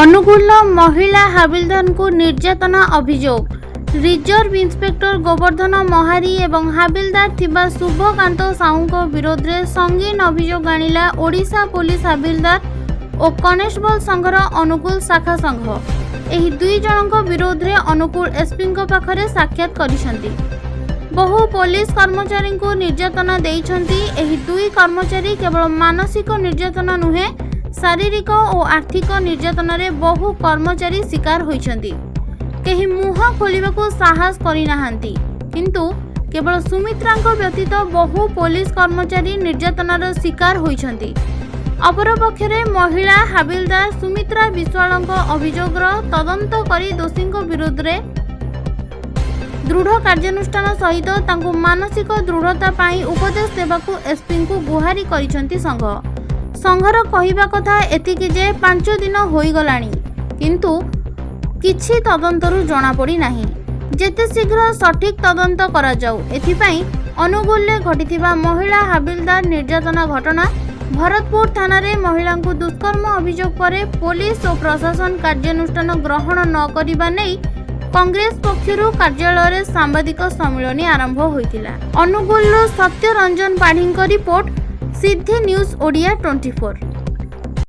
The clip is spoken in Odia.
ଅନୁଗୁଳର ମହିଳା ହାବିଲଦାରଙ୍କୁ ନିର୍ଯାତନା ଅଭିଯୋଗ। ରିଜର୍ଭ ଇନ୍ସପେକ୍ଟର ଗୋବର୍ଦ୍ଧନ ମହାରୀ ଏବଂ ହାବିଲଦାର ଥିବା ଶୁଭକାନ୍ତ ସାହୁଙ୍କ ବିରୋଧରେ ସଙ୍ଗୀନ ଅଭିଯୋଗ ଆଣିଲା ଓଡ଼ିଶା ପୋଲିସ ହାବିଲଦାର ଓ କନେଷ୍ଟବଳ ସଂଘର ଅନୁଗୁଳ ଶାଖା ସଂଘ। ଏହି ଦୁଇ ଜଣଙ୍କ ବିରୋଧରେ ଅନୁଗୁଳ ଏସ୍ପିଙ୍କ ପାଖରେ ସାକ୍ଷାତ କରିଛନ୍ତି। ବହୁ ପୋଲିସ କର୍ମଚାରୀଙ୍କୁ ନିର୍ଯାତନା ଦେଇଛନ୍ତି ଏହି ଦୁଇ କର୍ମଚାରୀ। କେବଳ ମାନସିକ ନିର୍ଯାତନା ନୁହେଁ, ଶାରୀରିକ ଓ ଆର୍ଥିକ ନିର୍ଯାତନାରେ ବହୁ କର୍ମଚାରୀ ଶିକାର ହୋଇଛନ୍ତି। କେହି ମୁହଁ ଖୋଲିବାକୁ ସାହସ କରିନାହାନ୍ତି, କିନ୍ତୁ କେବଳ ସୁମିତ୍ରାଙ୍କ ବ୍ୟତୀତ ବହୁ ପୋଲିସ କର୍ମଚାରୀ ନିର୍ଯାତନାର ଶିକାର ହୋଇଛନ୍ତି। ଅପରପକ୍ଷରେ ମହିଳା ହାବିଲଦାର ସୁମିତ୍ରା ବିଶ୍ୱାଳଙ୍କ ଅଭିଯୋଗର ତଦନ୍ତ କରି ଦୋଷୀଙ୍କ ବିରୋଧରେ ଦୃଢ଼ କାର୍ଯ୍ୟାନୁଷ୍ଠାନ ସହିତ ତାଙ୍କୁ ମାନସିକ ଦୃଢ଼ତା ପାଇଁ ଉପଦେଶ ଦେବାକୁ ଏସ୍ପିଙ୍କୁ ଗୁହାରି କରିଛନ୍ତି ସଂଘ। ସଂଘର କହିବା କଥା ଏତିକି ଯେ 5 ଦିନ ହୋଇଗଲାଣି, କିନ୍ତୁ କିଛି ତଦନ୍ତରୁ ଜଣାପଡ଼ିନାହିଁ। ଯେତେ ଶୀଘ୍ର ସଠିକ୍ ତଦନ୍ତ କରାଯାଉ। ଏଥିପାଇଁ ଅନୁଗୁଳରେ ଘଟିଥିବା ମହିଳା ହାବିଲଦାର ନିର୍ଯାତନା ଘଟଣା, ଭରତପୁର ଥାନାରେ ମହିଳାଙ୍କୁ ଦୁଷ୍କର୍ମ ଅଭିଯୋଗ ପରେ ପୋଲିସ ଓ ପ୍ରଶାସନ କାର୍ଯ୍ୟାନୁଷ୍ଠାନ ଗ୍ରହଣ ନ କରିବା ନେଇ କଂଗ୍ରେସ ପକ୍ଷରୁ କାର୍ଯ୍ୟାଳୟରେ ସାମ୍ବାଦିକ ସମ୍ମିଳନୀ ଆରମ୍ଭ ହୋଇଥିଲା। ଅନୁଗୁଳରୁ ସତ୍ୟ ରଞ୍ଜନ ପାଢ଼ୀଙ୍କ ରିପୋର୍ଟ, ସିଦ୍ଧି ନ୍ୟୁଜ୍ ଓଡ଼ିଆ 24।